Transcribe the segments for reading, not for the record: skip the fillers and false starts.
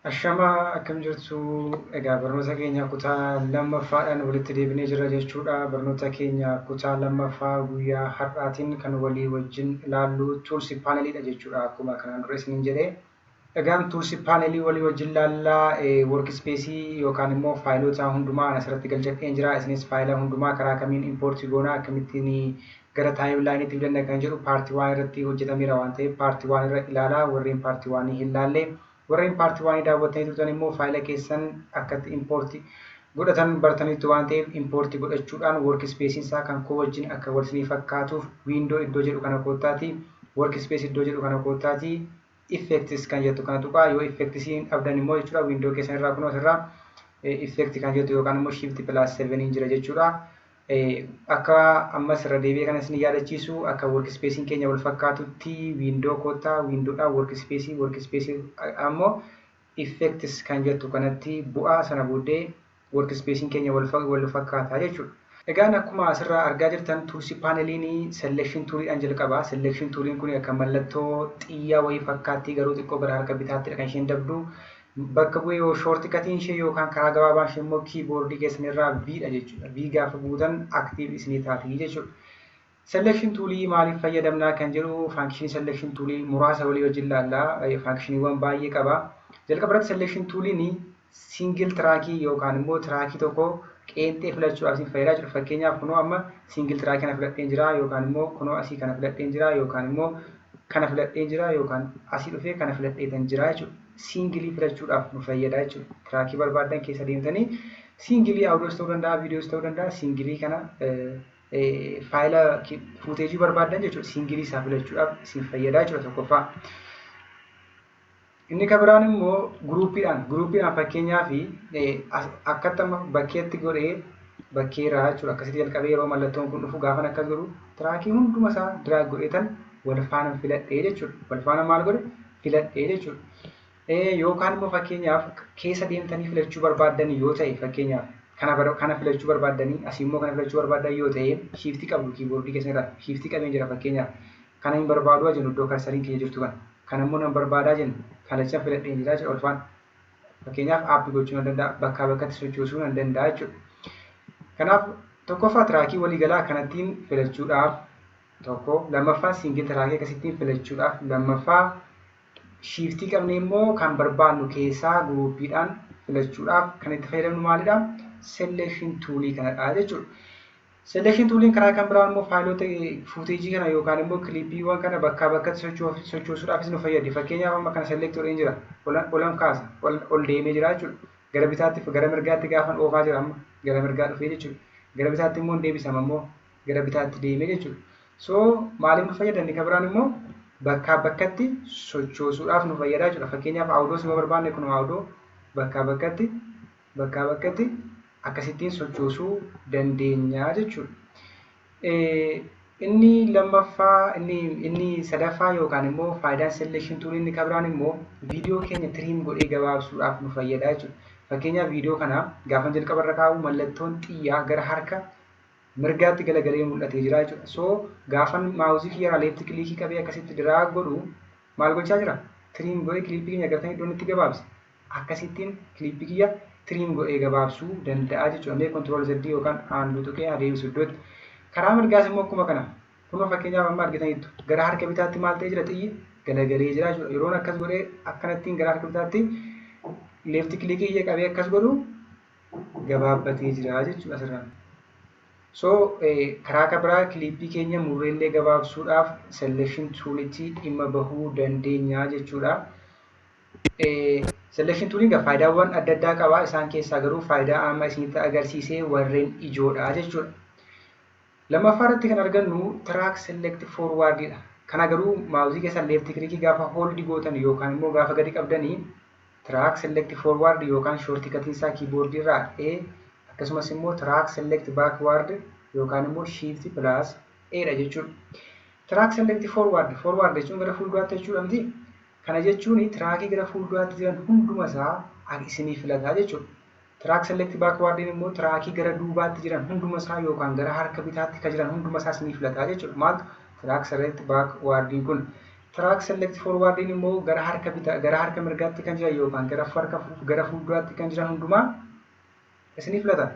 Ashamaa, akkam jirtu? Egaa barnoota keenya kutaa lammaffaadhaan walitti deebinee jira jechuudha. Barnoota keenya kutaa lammaffaa guyyaa har'aatiin kan walii wajjin ilaallu tools paneliidha jechuudha. Akkuma kanaan dura isiniin jedhee. Egaan tools panelii walii wajjin ilaallaa. Workspaceii yookaan immoo faayilota hundumaa asirratti galchadheen jira. Isinis faayila hundumaa karaa kamiin importii goonaa, akkamittiin gara timelineiitti fidanna kan jedhu part 1 irratti hojjetameera waan ta'eef part 1 irra ilaalaa, warreen part 1 hin laalle. Warreen part 1 daawwattanii turtan immoo faayila keessan akkatti importii godhatan bartaniitu waan ta'eef, importii godhachuudhaan workspaceiin isaa kan koo wajjin akka wal isinii fakkaatuuf window iddoo jedhu kana koottaati, workspace iddoo jedhu kana koottaati, effects kan jettu kana tuqaa. Yoo effectsiin dhabdan immoo jechuudha, window keessan irraa kunoo asirraa effect kan jettu yookaan immoo shift plus 7 jira jechuudha. Akka ammas irra deebi'ee kana isin yaadachiisu, akka workspaceiin keenya wal fakkaatutti window koottaa, windowdhaan workspaceii, workspaceii ammoo effects kan jettu kanatti bu'aa. Sana booddee workspaceiin keenya wal fakkaataa jechuudha. Egaan akkuma asirraa argaa jirtan, tools paneliin selection tooliidhaan jalqaba. Selection tooliin kun akka mallattoo xiyyaa wayii fakkaatti, garuu xiqqoo gara harka bitaattidha kan isheen dabdu. Bakka bu'ee yoo shortcutiin ishee yookaan karaa gabaabaan ishee immoo keyboardii keessan irraa V dha jechuudha. V gaafa buutan active isinii taati jechuudha. Selection toolii maaliif fayyadamnaa kan jedhu, functionii selection toolii muraasa walii wajjin ilaallaa. Functioniiwwan baay'ee qaba. Jalqaba irratti selection tooliin single trackii yookaan immoo trackii tokko qeenxee filachuudhaaf isin fayyadaa jiru. Fakkeenyaaf, kunoo amma single trackii kana filadheen jira, yookaan immoo kunoo asii kana filadheen jira, yookaan immoo kana filadheen jira, yookaan asii dhufee kana filadheetan jira jechuudha. Singleii filachuudhaaf nu fayyada jechuudha. Trackii barbaadan keessa deemtanii singleii, audios ta'uu danda'a, viidiyoos ta'uu danda'a, singleii kana, faayila footageii barbaadan jechuudha. Singleii isaa filachuudhaaf isin fayyada jechuudha tokkoffaa. Inni kan biraan immoo groupiidhaan, fakkeenyaaf, akkatti amma bakkeetti godhee bakkeerraa jechuudha. Akkasitti jalqabee yeroo mallattoon kun dhufu gaafan akkas godhu, trackii hunduma isaa drag godheetan wal faana filadhee jechuudha. Wal faana maal godhe? Filadhee jechuudha. Yookaan immoo fakkeenyaaf keessa deemtanii filachuu barbaaddan yoo ta'e, fakkeenyaaf kana filachuu barbaaddanii, asii immoo kana filachuu barbaaddan yoo ta'e, shiftii qabdu keyboardii keessa irraa. Shiftii qabeen jira. Fakkeenyaaf kana hin barbaadu jennu, iddoo cursoriin keenya jirtu kana. Kana immoo nan barbaadaa jennu, kalachan filadheen jira jechuudha wal faana. Fakkeenyaaf up gochuu nan danda'a, bakkaa bakkatti sochoosuu nan danda'a jechuudha. Kanaaf tokkoffaa trackii waliigalaa akkanattiin filachuudhaaf tokko, lammaffaa single trackii akkasittiin filachuudhaaf, lammaffaa shiftii qabnee immoo kan barbaannu keessaa groupiidhaan filachuudhaaf kan itti fayyadamnu maalidha? Selection toolii kanadha jechuudha. Selection tooliin karaa kan biraan immoo faayilota footageii kana yookaan immoo clippiiwwan kana bakkaa bakkatti sochoosuudhaafis nu fayyadi. Fakkeenyaaf amma kana select godheen jira. Olan kaasa. Ol deemee jira jechuudha. Gara bitaatti, gara mirgaatti gaafan oofaa jira, amma gara mirgaa dhufee jechuudha. Gara bitaatti immoo deebisama, immoo gara bitaatti deemee jechuudha. So maaliif nu fayyada? Inni kan biraan immoo bakkaa bakkatti sochoosuudhaaf nu fayyada jechuudha. Fakkeenyaaf audios yoo barbaanne, kun audio bakkaa bakkatti akkasittiin sochoosuu dandeenya jechuudha. Inni lammaffaa, inni sadaffaa yookaan immoo faayidaan selection tool inni kan biraan immoo viidiyoo keenya trim godhee gabaabsuudhaaf nu fayyada jechuudha. Fakkeenyaaf viidiyoo kana gaafa jalqaba irra kaa'u, mallattoon xiyyaa gara harka mirgaatti galagalee mul'atee jira jechuudha. So gaafan mouseii kiyyarraa left clickii qabee akkasitti drag godhu maal gochaa jira? Trim godhee clippii keenya agartanii iddoon itti gabaabse. Akkasittiin clippii kiyya trim godhee gabaabsuu danda'a jechuudha. Mee control Z yookaan undo tuqee adeemsu iddootti. Karaa mirgaas immoo akkuma kana. Kunoo fakkeenyaaf amma argitaniittu, gara harka bitaatti maal ta'ee jira? Xiyyi galagalee jira jechuudha. Yeroon akkas godhee akkanattiin gara harka bitaatti left clickii ija qabee akkas godhu, gabaabbatee jira jechuudha asirraan. So karaa kan biraa clippii keenya murreellee gabaabsuudhaaf selection toolitti dhimma bahuu dandeenya jechuudha. Selection tooliin egaa faayidaawwan adda addaa qaba. Isaan keessaa garuu faayidaa amma isinitti agarsiisee warreen ijoodha jechuudha. Lammaffaa irratti kan argannu track select forwardidha. Kana garuu mouseii keessan left clickii gaafa hold gootan yookaan immoo gaafa gadi qabdanii, track select forward yookaan shortcutiin isaa keyboardii irraa A, akkasumas immoo track select backward yookaan immoo shift plus A dha jechuudha. Track select forward, forward jechuun gara fuulduraatti jechuudha miti. Kana jechuun trackii gara fuulduraatti jiran hunduma isaa isinii filataa jechuudha. Track select backward immoo trackii gara duubaatti jiran hunduma isaa yookaan gara harka bitaatti kan jiran hunduma isaa isinii filataa jechuudha. Maaltu? Track select backward kun. Track select forwardiin immoo gara harka bitaa, gara harka mirgaatti kan jiran yookaan gara fuulduraatti kan jiran hundumaa isinii filata.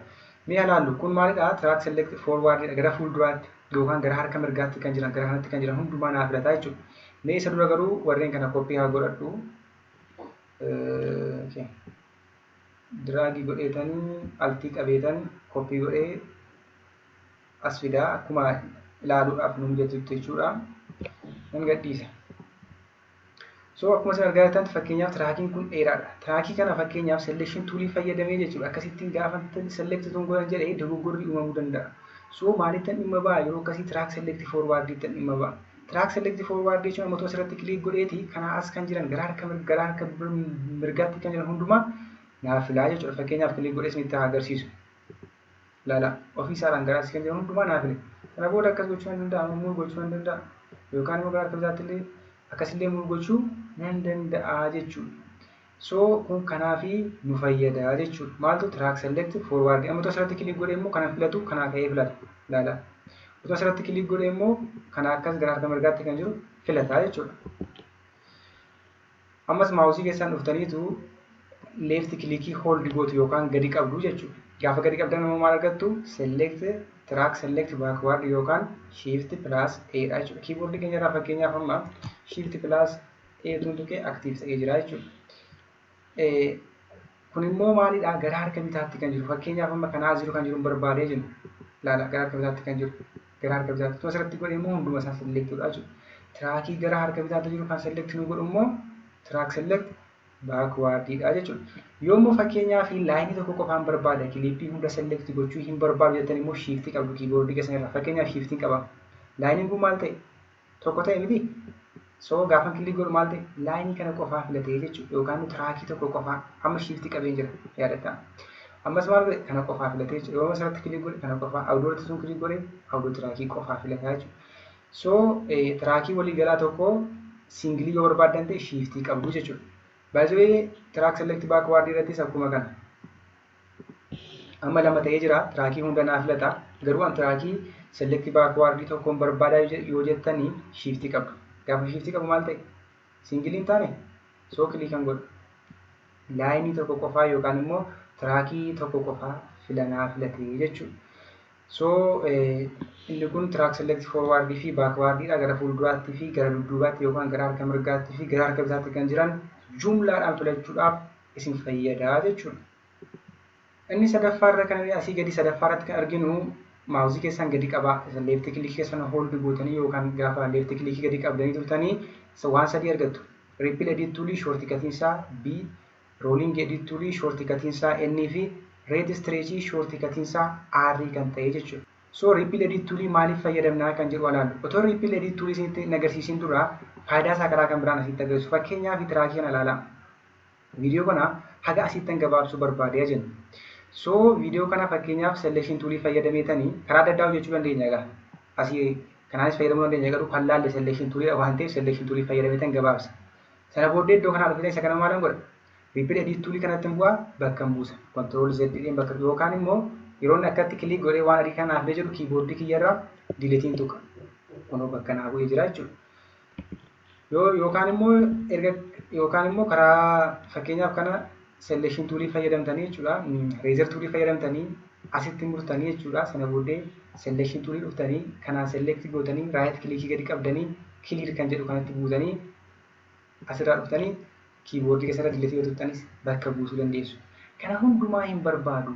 Mee ilaallu kun maalidha? Track select forwardidha. Gara fuulduraatti yookaan gara harka mirgaatti kan jiran, gara kanatti kan jiran hundumaa naa filata jechuudha. Mee isa dura garuu warreen kana copy haa godhadhu. Drag godheetanii alt qabeetan copy godhee as fidaa akkuma ilaaluudhaaf nu mijatutti jechuudha. Nan gadhiisa. So akkuma isin argaa jirtan fakkeenyaaf trackiin kun dheeraadha. Track kana fakkeenyaaf selection toolii fayyadamee jechuudha. Akkasittiin gaafa select tuun godhan jedhee dogoggorri uumamuu danda'a. So maalittan dhimma ba'a yeroo akkasii track select forwardiittan dhimma ba'a. Track select forward jechuun amma asirratti click godheeti kanaa as kan jiran gara harka mirgaatti kan jiran hundumaa naaf filaa jechuudha. Fakkeenyaaf click godhee isinitti haa agarsiisu. Ilaala ofiisaadhaan gara asii kan jiran hundumaa naaf file. Kana booda akkas gochuu nan danda'a, move gochuu nan danda'a. Yookaan immoo gara harka bitaatti illee akkasillee move gochuu nan danda'a jechuudha. So kun kanaafi nu fayyada jechuudha. Maaltu track select forward. Amma asirratti click godhee immoo kana filatu kanaa ka'ee filata. Ilaala. Otoo asirratti click godhee immoo kana akkas gara harka mirgaatti kan jiru filata jechuudha. Ammas mouse keessaan dhuftaniitu left click hold gootu yookaan gadi qabdu jechuudha. Gaafa gadi qabdan immoo maal argattu? Select track select backward yookaan shift plus A dha jechuudha. Keyboard keenya irraa fakkeenyaaf amma shift plus A tuun tuqee active ta'ee jira jechuudha. Kun immoo maalidha? Gara harka bitaatti kan jiru. Fakkeenyaaf amma kanaa as jiru kan jiru barbaadee jennu. Ilaala gara harka bitaatti kan jiru. Gara harka bitaatti. Asirratti godhee immoo hunduma isaa select godha jechuudha. Track gara harka bitaatti jiru kan select nu godhu immoo track select backwardiidha jechuudha. Yoo immoo fakkeenyaaf line tokko qofaan barbaada clip hunda select gochuu hin barbaadu jettan immoo shift qabdu keyboard keessan irraa. Fakkeenyaaf shift qaba. Lineiin kun maal ta'e? Tokko ta'e miti? So gaafa click godhu maal ta'e? Line kana qofaa filatee jechuudha. Yookaan track tokko qofaa amma shift qabeen jira yaadataa. Ammas maal godhe? Kana qofaa filatee jechuudha. Yoo asirratti click godhe kana qofaa audio irratti sun click godhe audio track qofaa filataa jechuudha. So track waliigalaa tokko single yoo barbaaddan ta'e shift qabdu jechuudha. Baay'ee track select backward irrattis akkuma kana. Amma lama ta'ee jira track hunda naa filata. Garuu an track select backward tokkoon barbaadaa yoo jettanii shift qabdu. Gaafa shift qabu maal ta'e? Single hin taane so click kan godhu. Line tokko qofaa yookaan immoo track tokko qofaa filanaa filatee jechuudha. So inni kun track select forward fi backwardiidha. Gara fuulduraatti fi gara dudduubaatti yookaan gara harka mirgaatti fi gara harka bitaatti kan jiran jumlaadhaan filachuudhaaf isin fayyada jechuudha. Inni sadaffaarra kan asii gadi sadaffaarratti kan arginu mouse keessan gadi qabaa. Left click keessan hold gootanii yookaan gaafa left click gadi qabdanii turtanii waan sadii argattu. Ripple edit tool shortcutiin isaa B, rolling edit tool shortcutiin isaa N fi rate stretch shortcutiin isaa R kan ta'e jechuudha. So ripple edit tool maaliif fayyadamnaa kan jedhu ilaallu. Otoo ripple edit tool isinitti hin agarsiisin dura faayidaa isaa karaa kan biraan asitti agarsiisu. Fakkeenyaaf track kana ilaalaa. Viidiyoo kana haga asitti gabaabsuu barbaadee jenna. So viidiyoo kana fakkeenyaaf selection tool fayyadameetanii karaa adda addaa hojjechuu dandeenya egaa. Asii kanaanis fayyadamuu dandeenya garuu kan laalle selection tool waan ta'eef selection tool fayyadameetan gabaabsa. Sana booddee iddoo kanaa dhufee isa kana maalan godha? Ripple edit tool kanatti bu'aa bakka hin buusa. Control Z dheen bakka yookaan immoo yeroo inni akkatti click godhee waan adii kanaaf illee jedhu keyboard kiyyarraa deleteiin tuqa. Kunoo bakka naa bu'ee jira jechuudha. Yookaan immoo erga yookaan immoo karaa fakkeenyaaf kana selection tool fayyadamtanii jechuudha. Razor tool fayyadamtanii asitti murtanii jechuudha. Sana booddee selection tool dhuftanii kanaan select gootanii right click gadi qabdanii clear kan jedhu kanatti buutanii asirraa dhuftanii keyboard keessarra delete yoo tuqxanis bakka buusuu dandeessu. Kana hundumaa hin barbaadu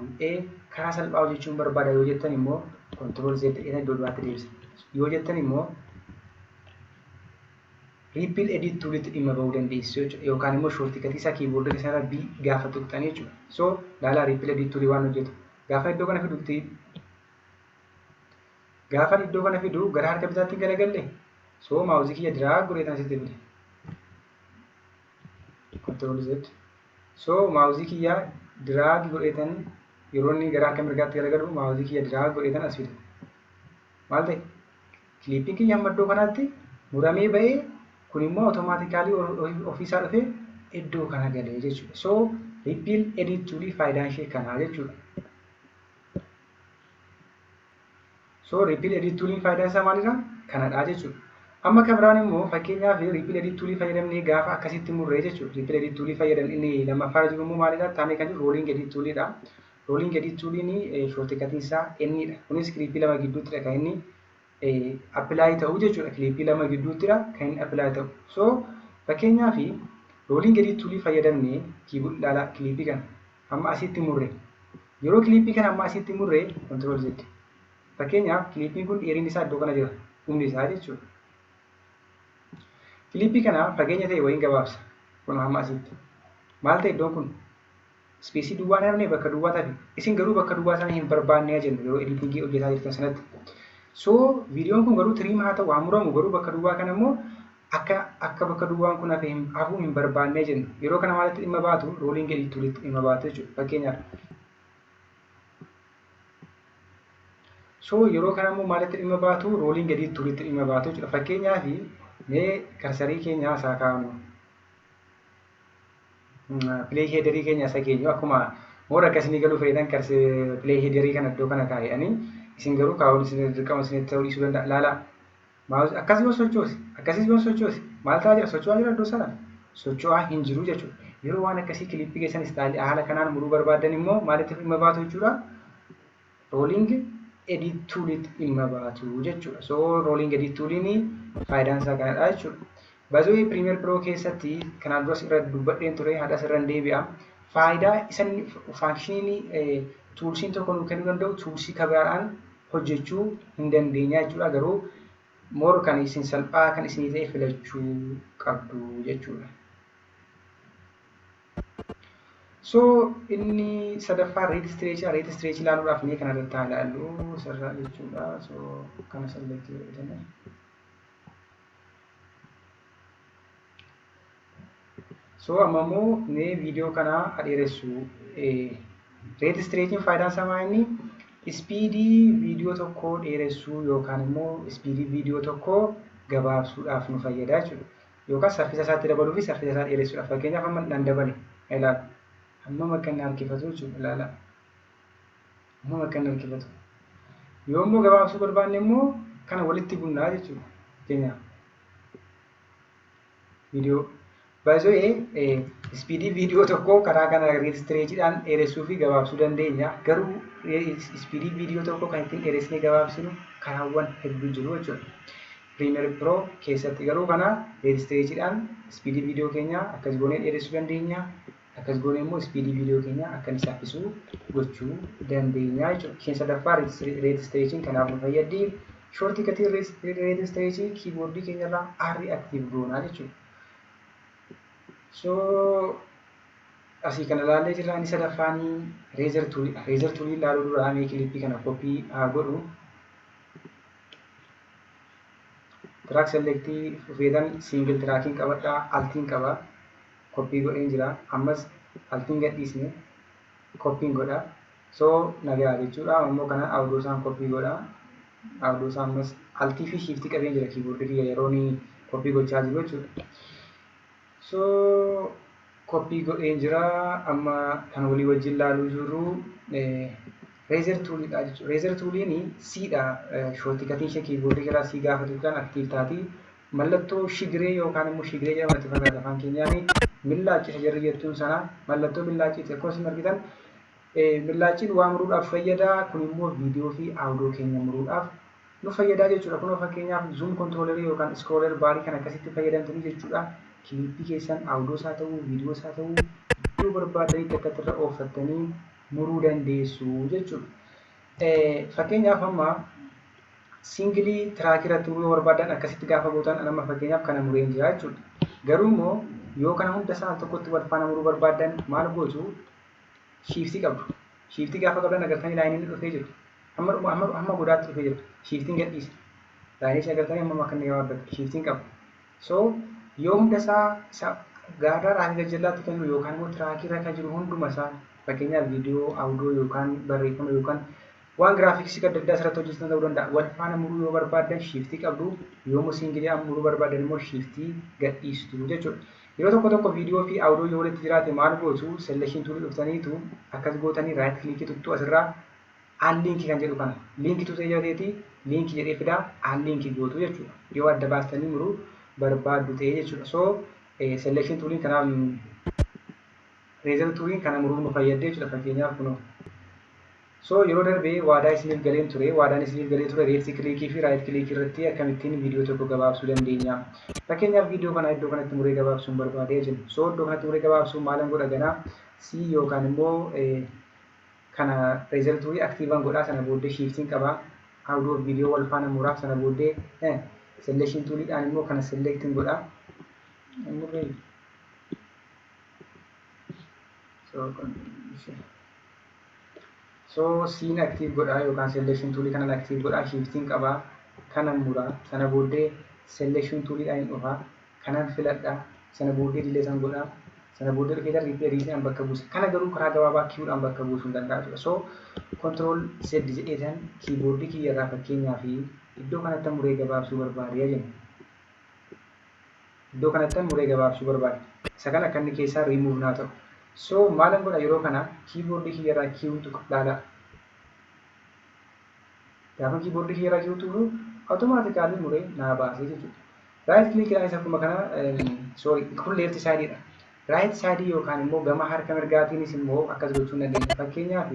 karaa salphaa hojjechuun barbaada yoo jettan immoo control Z iddoo duraatti deebisa. Yoo jettan immoo ripple edit toolitti dhimma bahuu dandeessu jechuudha. Yookaan immoo shortcut isaa keyboard keessarra B gaafa tuqxanii jechuudha. So laalaa ripple edit tool waan hojjetu. Gaafa iddoo kana fidutti gaafa iddoo kana fidu gara harka bitaatti garagalle so mouse kiyya drag godhee tan asitti fide. Control Z. So mouse kiyya drag godheetan yeroo inni gara harka mirgaatti garagalu mouse kiyya drag godheetan as fide. Maal ta'e? Clippiin kiyya amma iddoo kanaatti muramee ba'ee kun immoo automatically ofiisaa dhufee iddoo kana galee jechuudha. So ripple edit tool faayidaan ishee kanaa jechuudha. So ripple edit tool faayidaan isaa maalidha? Kanadha jechuudha. Amma kan biraan immoo fakkeenyaaf ripple edit toolii fayyadamnee gaafa akkasitti murree jechuudha. Ripple edit toolii fayyadamne inni lammaffaa jiru immoo maalidha? Taanee kan jiru rolling edit tooliidha. Rolling edit tooliin shortcutiin isaa N dha. Kunis clippii lama gidduuttidha kan inni apply ta'u jechuudha. Clippii lama gidduuttidha kan inni apply ta'u. So fakkeenyaaf rolling edit toolii fayyadamnee ilaalaa clippii kana amma asitti murre. Yeroo clippii kana amma asitti murre control Z. Fakkeenyaaf clippiin kun dheerinni isaa iddoo kana jira. Humni isaa jechuudha. Clippii kana fageenya ta'e wayiin gabaabsa. Kun hamma asitti. Maal ta'e iddoon kun? Spaceii duwwaa hin hafne, bakka duwwaa tafe. Isin garuu bakka duwwaa sana hin barbaanne jennu yeroo editingii hojjetaa jirtan sanatti. So viidiyoon kun garuu trim haa ta'u, haa muramu, garuu bakka duwwaa kana immoo akka bakka duwwaan kun hafe hafuu hin barbaanne jennu. Yeroo kana maalitti dhimma baatu? Rolling edit toolitti dhimma baatu jechuudha. Fakkeenyaaf. So yeroo kana immoo maalitti dhimma baatu? Rolling edit toolitti dhimma baatu jechuudha. Fakkeenyaaf mee cursorii keenya isaa kaa'anu. Play headerii keenya isa keenyu akkuma moora akkasii galuu fayyadaan play headerii kana iddoo kana kaa'anii, isin garuu kaa'uun isin dirqama isinitti ta'uu dhiisuu danda'a. Laala, akkas yoo sochoose, akkasii yoo sochoose maal ta'aa jira? Socho'aa jira iddoo sana? Socho'aa hin jiru jechuudha. Yeroo waan akkasii clippii keessan styleii haala kanaan muruu barbaadan immoo maalitti dhimma baatu jechuudha? Rolling edit toolitti dhimma baatu jechuudha. So rolling edit tooliin faayidaan isaa kanadha jechuudha. Bazu'ee Premiere Pro keessatti kanaan duras irra dubbadheen ture, haadhas irra hin deebi'a. Faayidaa isan functioniin toolsiin tokko nuu kennuu danda'u toolsii kabiraadhaan hojjechuu hin dandeenya jechuudha. Garuu more kan isin salphaa kan isinii ta'e filachuu qabdu jechuudha. So inni sadaffaa rate stretch. Rate stretch ilaaluudhaaf mee kanarratti haa ilaallu sirraa jechuudha. So kana select godhatanii. So amma immoo mee viidiyoo kana dheeressu. Rate stretchiin faayidaan isaa maal inni? Speedii viidiyoo tokkoo dheeressuu yookaan immoo speedii viidiyoo tokkoo gabaabsuudhaaf nu fayyada jechuudha. Yookaan saffisa isaatti dabaluu fi saffisa isaa dheeressuudhaaf. Fakkeenyaaf amma nan dabale, ilaala. Hammam akka inni harkifatu jechuudha, ilaala. Hammam akka inni harkifatu. Yoo immoo gabaabsuu barbaanne immoo kana walitti bunnaa jechuudha. Fakkeenyaaf viidiyoo. Baay'ee speedii viidiyoo tokkoo karaa kana rate stretchiidhaan dheeressuu fi gabaabsuu dandeenya. Garuu speedii viidiyoo tokkoo kan ittiin dheeressinee gabaabsinu karaawwan hedduu jiru jechuudha. Premiere Pro keessatti garuu kana rate stretchiidhaan speedii viidiyoo keenyaa akkas goonee dheeressuu dandeenya. Akkas goonee immoo speedii viidiyoo keenyaa akka inni saffisu gochuu dandeenya jechuudha. Isheen sadaffaa rate stretchiin kanaaf nu fayyaddi. Shortcutii rate stretchii keyboardii keenyarraa R active goonaa jechuudha. So asii kana ilaallee jirra. Inni sadaffaanii razor tooliidha. Razor toolii ilaaluu dura mee clippii kana copy haa godhu. Track selectii feetan single trackiin qabadhaa, altiin qaba. Copy godheen jira. Ammas altiin gadhiisne copyiin godha. So nagaa jechuudha. Ammoo kana audio isaan copy godha. Audio isaa ammas altii fi shiftii qabeen jira keyboardii kiyya yeroo inni copy gochaa jiru jechuudha. So copy godheen jira. Amma kan walii wajjin ilaaluu jirru razor tooliidha jechuudha. Razor tooliin Cdha. Shortcutiin ishee keyboardii irraa C gaafa tuqxan active taati. Mallattoo shigiree yookaan immoo shigiree jedhama itti fakkaata afaan keenyaan, millaachisa jarri jettuun sana mallattoo millaachiiti. Akkuma isin argitan millaachiin waa muruudhaaf fayyada. Kun immoo viidiyoo fi audio keenya muruudhaaf nu fayyada jechuudha. Kunoo fakkeenyaaf zoom controllerii yookaan scroller barii kan akkasitti fayyadamtanii jechuudha. Clippii keessan audio isaa ta'uu, viidiyoo isaa ta'uu, iddoo barbaadanitti akka irra ooffattanii muruu dandeessu jechuudha. Fakkeenyaaf amma singleii trackii irratti muruu barbaadan akkasitti gaafa gootan, amma fakkeenyaaf kana mureen jira jechuudha. Garuu immoo yoo kana hunda isaa al tokkotti wal faana muruu barbaadan maal gootu? Shiftii qabdu. Shiftii gaafa qabdan agartanii lineiin dhufee jiru. Hamma hamma hamma godaatti dhufee jira. Shiftiin gadhiisa. Lineii agartanii amma akka inni gabaabbatu shiftiin qaba. So yoo hunda isaa gaarraa hanga jallaatti kan jiru yookaan immoo trackii irra kan jiru hunduma isaa, fakkeenyaaf viidiyoo, audio yookaan barreeffama yookaan waan graphicsii adda addaa asirratti hojjetan ta'uu danda'a. Wal faana muruu yoo barbaaddan shiftii qabdu, yoo immoo singleii muruu barbaaddan immoo shiftii gadhiistu jechuudha. Yeroo tokko tokko viidiyoo fi audio yoo walitti jiraate maal gootu? Selection toolii dhuftaniitu akkas gootanii right clickii tuttuu asirraa Unlink kan jedhu kana link to ta'e jedheeti link jedhee fidaa unlink gootu jechuudha. Yoo adda baastanii muruu barbaaddu ta'e jechuudha. So selection tooliin kanaaf razor tooliin kana muruuf nu fayyadde jechuudha fakkeenyaaf kunoo. So yeroo darbee waadaa isiniif galeen ture, waadaan isiniif galee ture left click fi right click irratti akkamittiin viidiyoo tokko gabaabsuu dandeenya. Fakkeenyaaf viidiyoo kana iddoo kanatti muree gabaabsuun barbaadee jiru. So iddoo kanatti muree gabaabsuun maalan godha ganaa C yookaan immoo kana razor toolii activean godhaa sana booddee shiftiin qabaa. Audio viidiyoo wal faana muraa sana booddee selection tooliidhaan immoo kana selecting godhaa. Murree. So C'n active godhaa yookaan selection toolii kanan active godhaa shiftiin qabaa kanan muraa sana booddee selection tooliidhaan hin dhufaa kanan filadhaa sana booddee delete godhaa sana booddee dhufee replace bakka buusa. Kana garuu karaa gabaabaa Q'dhaan bakka buusuu hin danda'a jechuudha. So control Z jedheetan keyboardii kiyyarraa fakkeenyaa fi iddoo kanatti muree gabaabsuu barbaade jenna. Iddoo kanatti muree gabaabsuu barbaade. Isa kana akka inni keessaa remove naa ta'u. So maalan godha yeroo kana keyboardii kiyyarraa Q tuqa laalaa. Gaafa keyboardii kiyyarraa Q tuqu automatically muree naa baasee jechuudha. Right click isa akkuma kana sorry kun left side dha. Right side yookaan immoo gama harka mirgaatiinis immoo akkas gochuu dandeenya. Fakkeenyaaf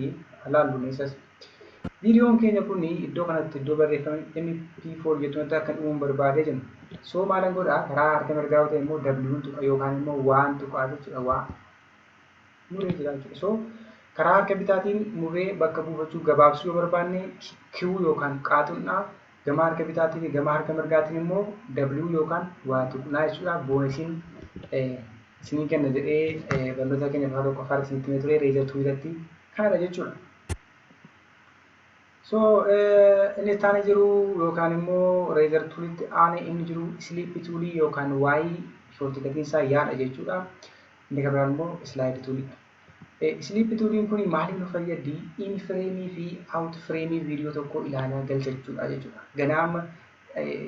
ilaallu isas. Viidiyoon keenya kun iddoo kanatti iddoo barreeffame MP4 jettutti akka dhumuun barbaadee jenna. So maalan godhaa karaa harka mirgaa yoo ta'e immoo W tuqa yookaan immoo waan tuqaa jechuudha waa muree jira jechuudha. So karaa harka bitaatiin muree bakka buufachuu gabaabsuu yoo barbaanne Q yookaan qaaxunnaa gama harka bitaatiin fi gama harka mirgaatiin immoo W yookaan waa tuqnaa jechuudha. Bonusiin isinii kenna jedhee barnoota keenya afaan tokkoffaa isinitti himee ture razor toolii irratti kanadha jechuudha. So inni itti aanee jiru yookaan immoo razor toolitti aanee inni jiru slip toolii yookaan Y shortcutiin isaa yaadha jechuudha. Inni kan biraan immoo slide tooliidha. Slip tooliin kun maaliif nu fayyaddi? In frame fi out frame viidiyoo tokko ilaalaa galchachuudha jechuudha. Ganaa amma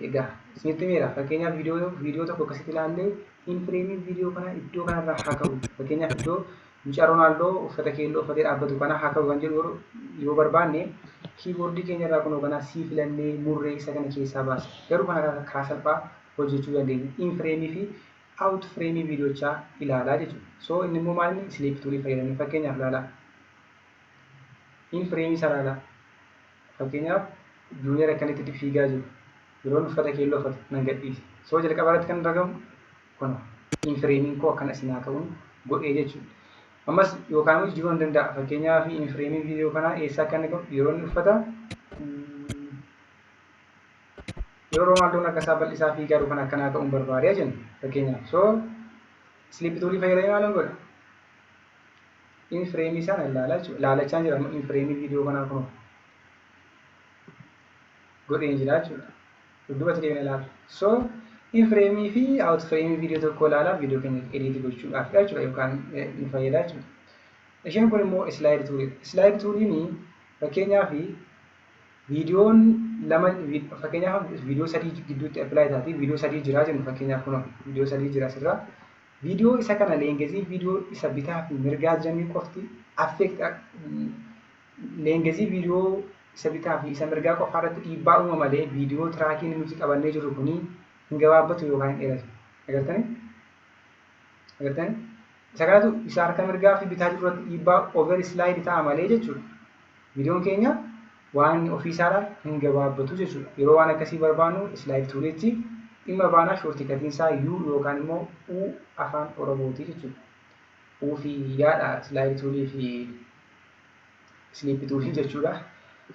egaa isinitti himeera. Fakkeenyaaf viidiyoo tokko akkasitti ilaallee in frame viidiyoo kana iddoo kanarraa haa ka'u. Fakkeenyaaf iddoo mucaa Roonaaldoo uffata keelloo uffatee dhaabbatu kana haa ka'u kan jedhu yoo barbaanne keyboardii keenya irraa kunoo kanaa C filannee murree isa kana keessaa baasa. Garuu kana karaa salphaa hojjechuu dandeenya. In frame fi out frame viidiyochaa ilaalaa jechuudha. So inni immoo maal inni slip toolii fayyadamne fakkeenyaaf ilaalaa. In frame isaa ilaalaa. Fakkeenyaaf Junior akkanitti fiigaa jiru. Yeroon uffata keelloo uffate nan gadhiise. So jalqaba irratti kan argamu kun in frameiin koo akkana isin haa ka'uun godhee jechuudha. Ammas yookaan immoo jijjiiruu hin danda'a. Fakkeenyaaf in frameiin viidiyoo kanaa eessaa akka inni ka'u yeroo inni uffata yeroo Roonaaldoon akka isaa bal'isaa fiigaa jiru kan akkanaa ka'uun barbaadee jenna fakkeenyaaf. So slip toolii fayyadamee maal godha? In frameii sana ilaalaa jechuudha. Ilaalachaa jira in frameii viidiyoo kanaa kun godheen jira jechuudha. Dudduubatti deemnee ilaala. So in frameii fi out frameii viidiyoo tokko ilaalaa viidiyoo keenya edit gochuudhaaf jechuudha yookaan nu fayyada jechuudha. Isheen kun immoo slide tooliidha. Slide tooliin fakkeenyaaf viidiyoon lama fakkeenyaaf viidiyoo sadii gidduutti apply taati viidiyoo sadii jira jennu fakkeenyaaf kun viidiyoo sadii jira asirraa. Viidiyoo isa kana lengthii viidiyoo isa bitaa fi mirgaa jiranii qofti affect lengthii viidiyoo isa bitaa fi isa mirgaa qofaa irratti dhiibbaa uuma malee viidiyoo trackiin nuti qabannee jirru kuni hin gabaabbatu yookaan hin dheeratu. Agartanii? Agartanii? Isa kanatu isa harka mirgaa fi bitaa jiru irratti dhiibbaa over slide ta'a malee jechuudha. Viidiyoon keenya waan ofiisaadhaan hin gabaabbatu jechuudha. Yeroo waan akkasii barbaannu slide toolitti dhimma baanaa shortcutiin isaa U yookaan immoo U afaan Oromooti jechuudha. U fi yaadha slide toolii fi slip toolii jechuudha.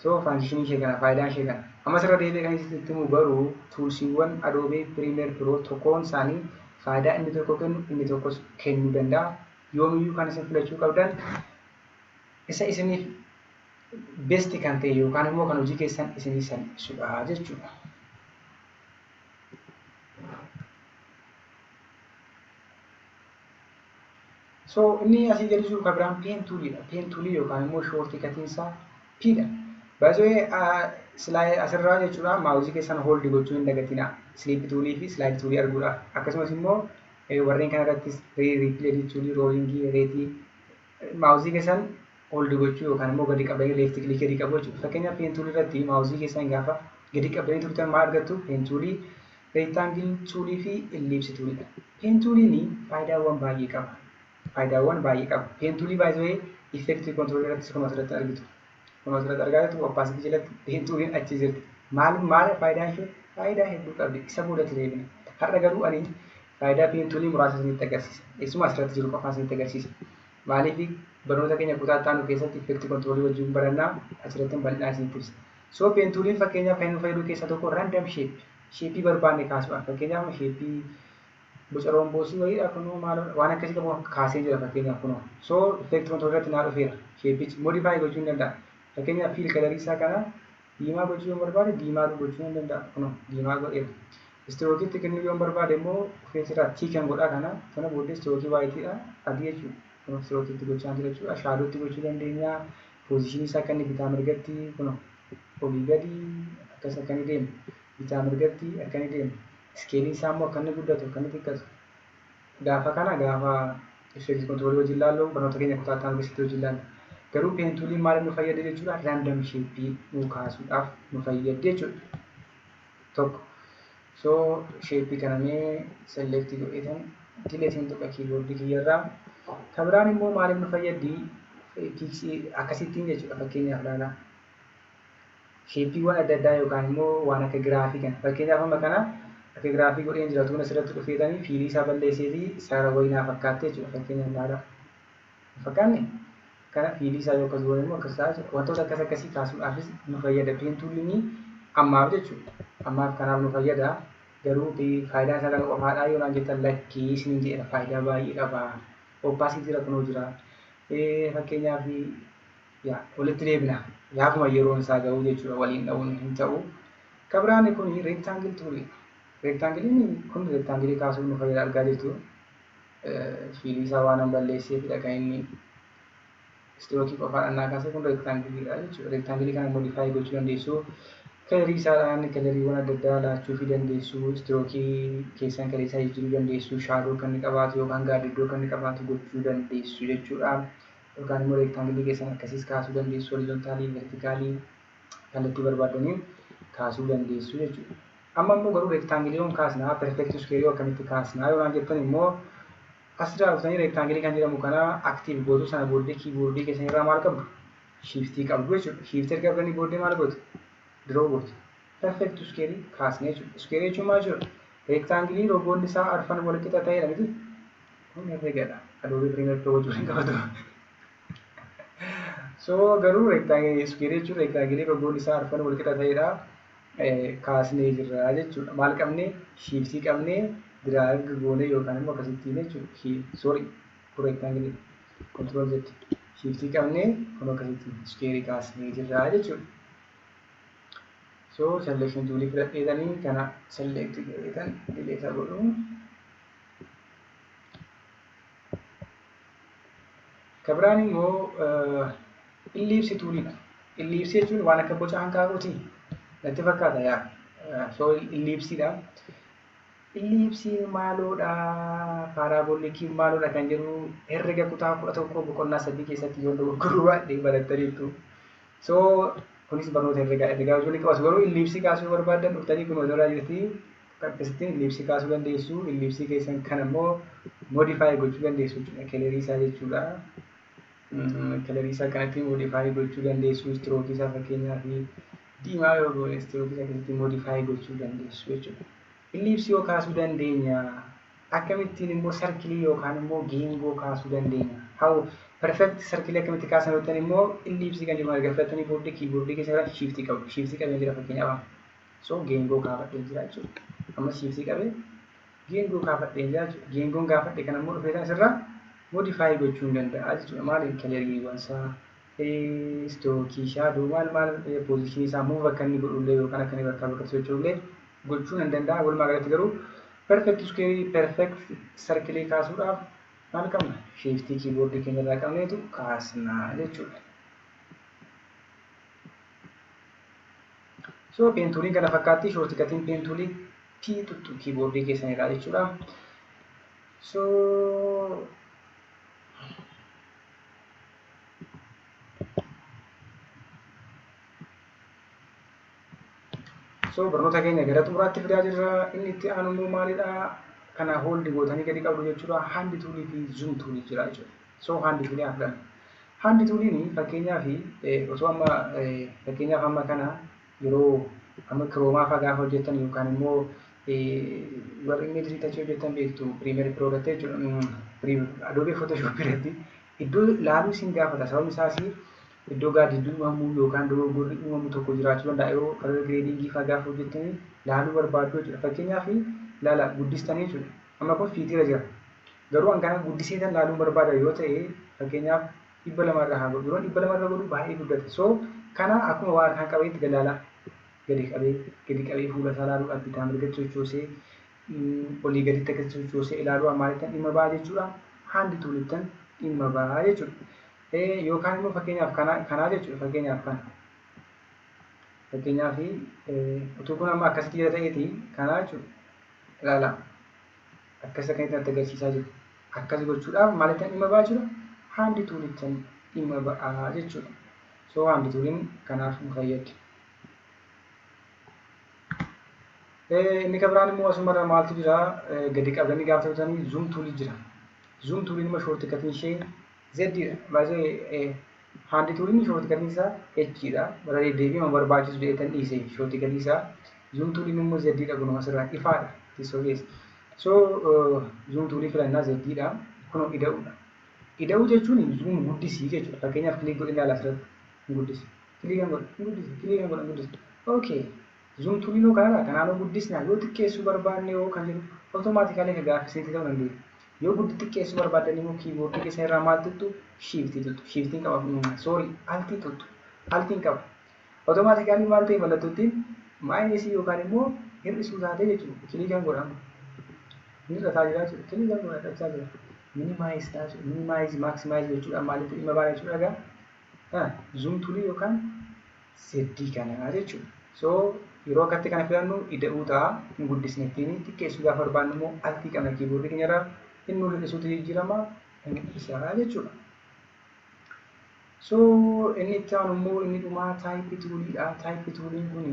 So functionii ishee kana faayidaan ishee kana. Ammas irra deebi'ee kan isinitti himu garuu toolsiiwwan Adobe Premiere Pro tokkoon isaanii faayidaa inni tokko kennu inni tokkos kennuu danda'a. Yoomiyyuu kan isin filachuu qabdan isa isiniif best kan ta'e yookaan immoo kan hojii keessan isinii salphisudha jechuudha. So inni asii gadi jiru kan biraan pen tooliidha. Pen toolii yookaan immoo shortcutiin isaa P dha. Baay'ee asirraa jechuudha mouseii keessan hold gochuu hin dagatinaa. Slip toolii fi slide toolii arguudhaaf. Akkasumas immoo warreen kana irrattis replay toolii, rollingii, rateii mouseii keessan Hold gochuu yookaan immoo gadi qabdanii left click gadi qabu jechuudha. Fakkeenyaaf pen toolii irratti mouseii keessan gaafa gadi qabdanii turtan maal argattu? Pen toolii, rectangle toolii fi ellipse tooliidha. Pen tooliin faayidaawwan baay'ee qaba. Faayidaawwan baay'ee qaba. Pen toolii baay'ee effect control irratti kun asirratti argitu. Kun asirratti argaa jirtu opacity jalatti pen tooliin achi jirti. Maal maal faayidaan ishee? Faayidaa hedduu qabdi. Isa boodatti deebina. Har'a garuu ani faayidaa pen toolii muraasa isinitti agarsiisa. Isuma asirratti jiru qofaa isinitti agarsiisa. Maaliif barnoota keenya kutaa itti aanu keessatti effect control wajjin barannaa asirratti bal'inaan isinitti ibsa. So pen tooliin fakkeenyaaf kan nu fayyadu keessaa tokko random shape. Shapeii barbaanne kaasuudhaaf fakkeenyaaf shapeii boca rhombusii wayiidha kunoo maal waan akkasii qabu kaasee jira fakkeenyaaf kunoo. So effect control irratti naa dhufeera. Shapeichi modify gochuu hin danda'a. Fakkeenyaaf fill colorii isaa kana diimaa gochuu yoo barbaade diimaa gochuu hin danda'a. Kunoo diimaa godheera. Strokeitti kennuu yoo barbaade immoo ofeessirraa thicken godhaa kana sana booddee strokeii whiteiidha adii jechuudha. Kunoo strokeitti gochaa jira jechuudha. Shadowtti gochuu dandeenya. Positionii isaa akka inni bitaa mirgatti kunoo olii gadi akkas akka inni deemu bitaa mirgatti akka inni deemu. Scaleii isaa immoo akka inni guddatu akka inni xiqqatu. Gaafa kana gaafa effect control wajjin ilaallu barnoota keenya kutaa itti aanu keessatti wajjin ilaalla. Garuu pen tooliin maaliif nu fayyada jechuudha? Random shapeii nu kaasuudhaaf nu fayyaddi jechuudha. Tokko. So shapeii kana mee select godheetan deleteiin tuqa keyboardii kiyyarraa. Kan biraan immoo maaliif nu fayyaddi? Pixii akkasittiin jechuudha fakkeenyaaf ilaalaa. Shapeiiwwan adda addaa yookaan immoo waan akka graphii kana. Fakkeenyaaf amma kana akka graphii godheen jira tuun asirratti dhufeetanii fillii isaa balleesseetii sarara wayinaa fakkaatte jechuudha fakkeenyaaf ilaalaa. Fakkaanne kana fillii isaa yoo akkas goone immoo akkas ta'a jechuudha. Wantoota akkas akkasii kaasuudhaafis nu fayyada. Pen tooliin ammaaf jechuudha. Ammaaf kanaaf nu fayyada. Garuu faayidaan isaa kana qofaadhaa yoo naan jettan lakkii isiniin jedha faayidaa baay'ee qaba. Opacity jira kunoo jira. Fakkeenyaaf yaa walitti deebina. Gaafuma yeroon isaa ga'u jechuudha waliin dha'uun hin ta'u. Kan biraan kun rectangle tooliidha. Rectangleiin kun rectangleii kaasuuf nu fayyada argaa jirtu. Fillii isaa waan an balleesseefidha kan inni strokeii qofaadhaan naa kaase kun rectangleiidha jechuudha. Rectangleii kana modify gochuu dandeessu. Colorii isaadhaan coloriiwwan adda addaa laachuu fi dandeessu. Strokeii keessan colorii isaa jijjiiruu dandeessu. Shadow kan inni qabaatu yookaan gaaddidduu kan inni qabaatu gochuu dandeessu jechuudha. Yookaan immoo rectangleii keessan akkasiis kaasuu dandeessu. Horizontalii, verticalii kallattii barbaadaniin kaasuu dandeessu jechuudha. Amma immoo garuu rectangleii yoom kaasnaa perfect squareii akkamitti kaasnaa yoo naan jettan immoo asirraa dhuftanii rectangleii kan jedhamu kana active gootu sana booddee keyboardii keessan irraa maal qabdu? Shiftii qabdu jechuudha. Shiftii erga qabdanii booddee maal gootu? Draw gootu. Perfect squareii kaasnee jechuudha. Squareii jechuun maal jechuudha? Rectangleii rogoonni isaa arfan wal qixa ta'edha miti? Kun herregadha. Adobe Premiere Pro wajjin hin qabatu. So garuu rectangleii squareii jechuun rectangleii rogoonni isaa arfan wal qixa ta'edha. Kaasnee jirra jechuudha. Maal qabnee? Shiftii qabnee drag goonee yookaan immoo akkasittiin jechuudha. Sorry, kun rectangleii control Z. Shiftii qabnee kun akkasittiin squareii kaasnee jirra jechuudha. So selection toolii filadheetanii kana select godheetan delete godhu. Kan biraan immoo ellipse tooliidha. Ellipse jechuun waan akka boca hanqaaquuti. Natti fakkaata yaa. So ellipseiidha. Ellipseiin maaloodha? Paraboliciin maaloodha kan jedhu herrega kutaa 11 boqonnaa 3 keessatti yoo dogoggoruu baadhee barattaniittu. So kunis barnoota herregaa herregaa wajjin qabatu garuu ellipseii kaasuu barbaaddan dhuftanii kun walirraa jirti. Akkasittiin ellipseii kaasuu dandeessu. Ellipseii keessan kan immoo modify gochuu dandeessu jechuudha. Colorii isaa jechuudha. Colorii isaa kanatti modify gochuu dandeessu. Strokeii isaa fakkeenyaaf diimaa yoo goone strokeii isaa keessatti modify gochuu dandeessu jechuudha. Ellipseii yoo kaasuu dandeenya. Akkamittiin immoo circleii yookaan immoo geengoo kaasuu dandeenya? How perfect circleii akkamitti kaasan yoo ta'an immoo ellipseii kan jedhamu erga filattanii booddee keyboardii keessa irraa shiftii qabu. Shiftii qabee jira fakkeenyaaf. So geengoo kaafadhee jira jechuudha. Amma shiftii qabee geengoo kaafadhee jira jechuudha. Geengoon gaafadhe kan immoo dhufee asirraa modify gochuu hin danda'a jechuudha. Maaliin coloriiwwan isaa strokeii shadow maal maal positionii isaa move akka inni godhullee yookaan akka inni bakkaa bakkatti socho'ullee gochuu hin danda'a. Walumaa galatti garuu perfect square perfect circle kaasuudhaaf maal qabna? Shiftii keyboardii keenya irraa qabneetu kaasnaa jechuudha. So pen tooliin kana fakkaatti shortcutiin pen toolii P tuttu keyboardii keessan irraa jechuudha. So So barnoota keenya gara xumuraatti fidaa jirra. Inni itti aanu immoo maalidha? Kana hold gootanii gadi qabdu jechuudha. Hand toolii fi zoom toolii jira jechuudha. So hand toolii haa fudhannu. Hand tooliin fakkeenyaaf osoo amma fakkeenyaaf amma kana yeroo amma chroma fa'aa gaafa hojjettan yookaan immoo warri inni touchii hojjettan beektu Premiere Pro irratti jechuudha. Adobe Photoshop irratti iddoo laaluu isin gaafata. Sababni isaas iddoo gaaddidduu uumamuu yookaan dogoggorri uumamu tokko jiraachuu danda'a. Yeroo color gradingii fa'aa gaafa hojjettanii laaluu barbaaddu jechuudha. Fakkeenyaaf laala guddistanii jechuudha. Amma kun fitiira jira. Garuu an kana guddisee laaluu barbaada yoo ta'e, fakkeenyaaf 200 irra haa godhu. Yeroo 200 irra godhu baay'ee guddata. So kana akkuma waan kan qabeetti galaalaa gadi qabee fuula isaa ilaaluudhaaf bitaa mirgatti sochoosee, olii gaditti akka sochoosee ilaaluu maalittan dhimma ba'a jechuudha. Hand toolittan dhimma ba'a jechuudha. Yookaan immoo fakkeenyaaf kanaa jechuudha, fakkeenyaaf kana. Fakkeenyaaf utuu kun amma akkasitti jira ta'eeti kanaa jechuudha. Ilaalaa. Akkas akkanitti natti agarsiisaa jiru. Akkas gochuudhaaf maalittan dhimma ba'a jechuudha? Hand toolittan dhimma ba'a jechuudha. So hand tooliin kanaaf nu fayyaddi. Inni kan biraan immoo asumarra maaltu jira? Gadi qabanii gaafa taphatanii zoom toolii jira. Zoom tooliin immoo shortcutiin ishee Zedha. Baay'ee hand tooliin shortcutiin isaa H dha. Bara deddeebiin barbaachisu jedhetan dhiise shortcutii isaa. Zoom tooliin immoo Zedha, kunoo asirraa ifaadha. Tisoo keessa. So zoom toolii filannaa, Zedha. Kunoo ida'uudha. Ida'uu jechuun zoom guddisii jechuudha. Fakkeenyaaf click godhee ilaala, asirratti hin guddisi. Click kan godhe hin guddisi. Click kan godhe hin guddisi. Okay. Zoom tooliin hoo kanadha. Kanaanuu guddisna, yoo xiqqeessuu barbaanne yoo kan jedhu automatically akka gaaffisiitti ta'uu dandeenya. Yoo guddi xiqqeessuu barbaaddan immoo keyboardii keessa irraa maal tuttu? Shiftii tuttu. Shiftiin qaba. Sorry, altii tuttu. Altiin qaba. Automatically maal ta'e? Mallattootiin minusii yookaan immoo hir'isuu taatee jechuudha. Click kan godhamu. Inni hir'ataa jira jechuudha. Click kan godha, hir'achaa jira. Minimize ta'a jechuudha. Minimize, maximize jechuudha. Maalitti dhimma baana jechuudha egaa? Zoom toolii yookaan zeddii kanaa jechuudha. So yeroo akkatti kana filannu ida'uu ta'a, hin guddisne ittiin. Xiqqeessuu gaafa barbaannu immoo altii qabna keyboardii keenyarraa, inni nu hir'isuutu jijjiirama, hin hir'isaa jechuudha. So inni itti aanu immoo inni dhumaa type tooliidha. Type tooliin kun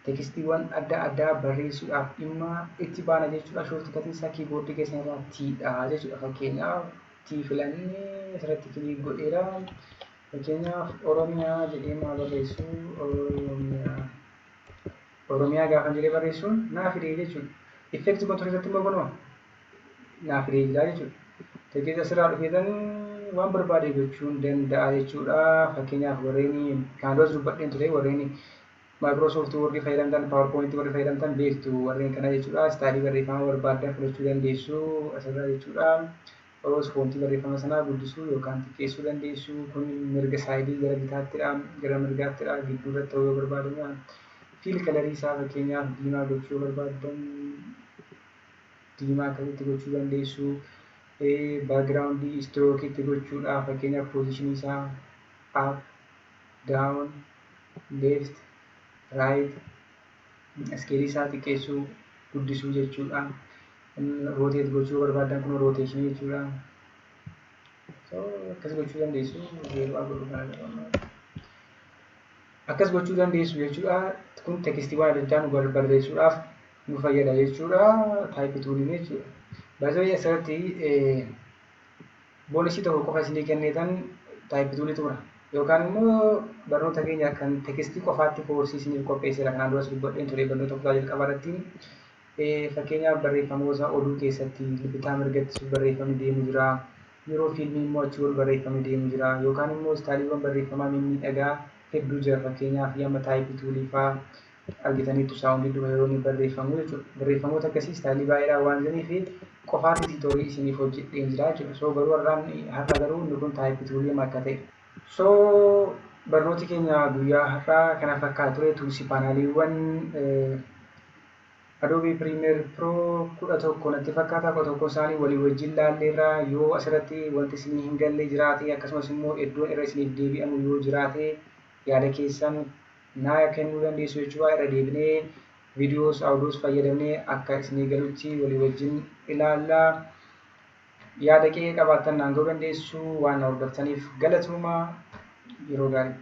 textiiwwan adda addaa barreessuudhaaf dhimma itti baana jechuudha. Shortcutiin isaa keyboardii keessan irraa Tdha jechuudha. Fakkeenyaaf T filannee asirratti click godheera. Fakkeenyaaf Oromiyaa jedhee maa barreessu? Oromiyaa. Oromiyaa gaafa jedhee barreessuun naa fidee jechuudha. Effect control irratti immoo kunoo naa fidee jira jechuudha. Text asirraa dhufeetan waan barbaade gochuun danda'a jechuudha. Fakkeenyaaf warreen kaan duras dubbadheen ture, warreen Microsoft Word fayyadamtan, PowerPoint warri fayyadamtan beektu warreen kana jechuudha. Styleii barreeffama barbaaddan fudhachuu dandeessu asirraa jechuudha. Oros fontii barreeffama sanaa guddisuu yookaan xiqqeessuu dandeessu. Kun mirga sideii gara bitaattidha, gara mirgaattidha, gidduu irratti ta'uu yoo barbaadan. Fill colorii isaa fakkeenyaaf diimaa gochuu yoo barbaaddan diimaa akkasitti gochuu dandeessu. Backgroundii strokeiitti gochuudhaaf fakkeenyaaf positionii isaa up, down, left, right, scaleii isaa xiqqeessuu, guddisuu jechuudha. Rotate gochuu barbaadan kun rotationii jechuudha. So akkas gochuu dandeessu, zeeroo godhuu kana akkas gochuu dandeessu jechuudha. Kun textiiwwan adda addaa nu barreessuudhaaf nu fayyada jechuudha. Type tooliin jechuudha. Baay'ee asirratti bonusii tokko qofa isinii kenneetan type toolii xumura. Yookaan immoo barnoota keenya kan textii qofaatti coursii isiniif qopheesseera. Kanaan duras dubbadheen ture barnoota kutaa jalqabaa irratti. Fakkeenyaaf barreeffamoota oduu keessatti bitaa mirgatti barreeffamni deemu jira. Yeroo fiilmii immoo achii ol barreeffamni deemu jira. Yookaan immoo styleiiwwan barreeffamaa mimmiidhagaa hedduu jira. Fakkeenyaaf amma type toolii fa'aa argitaniittu, soundii duba yeroo inni barreeffamu jechuudha. Barreeffamoota akkasii styleii baay'eedhaan waan jiraniif qofaatti tutorialii isiniif hojjedheen jira jechuudha. So garuu har'a garuu inni kun type toolii akka ta'e. So barnooti keenya guyyaa har'aa kana fakkaata ture. Tools paneliiwwan Adobe Premiere Pro 11 natti fakkaata, 11 isaanii walii wajjin laalleerra. Yoo asirratti wanti isinii hin galle jiraate, akkasumas immoo iddoon irra isiniif deebi'amu yoo jiraate, yaada keessan naa kennuu dandeessu jechuudha. Irra deebinee viidiyoos, audios fayyadamnee akka isinii galutti walii wajjin ilaalla. Yaada kee qabaattan naan ga'uu dandeessu. Waan na hordoftaniif galatooma, yeroo gaarii.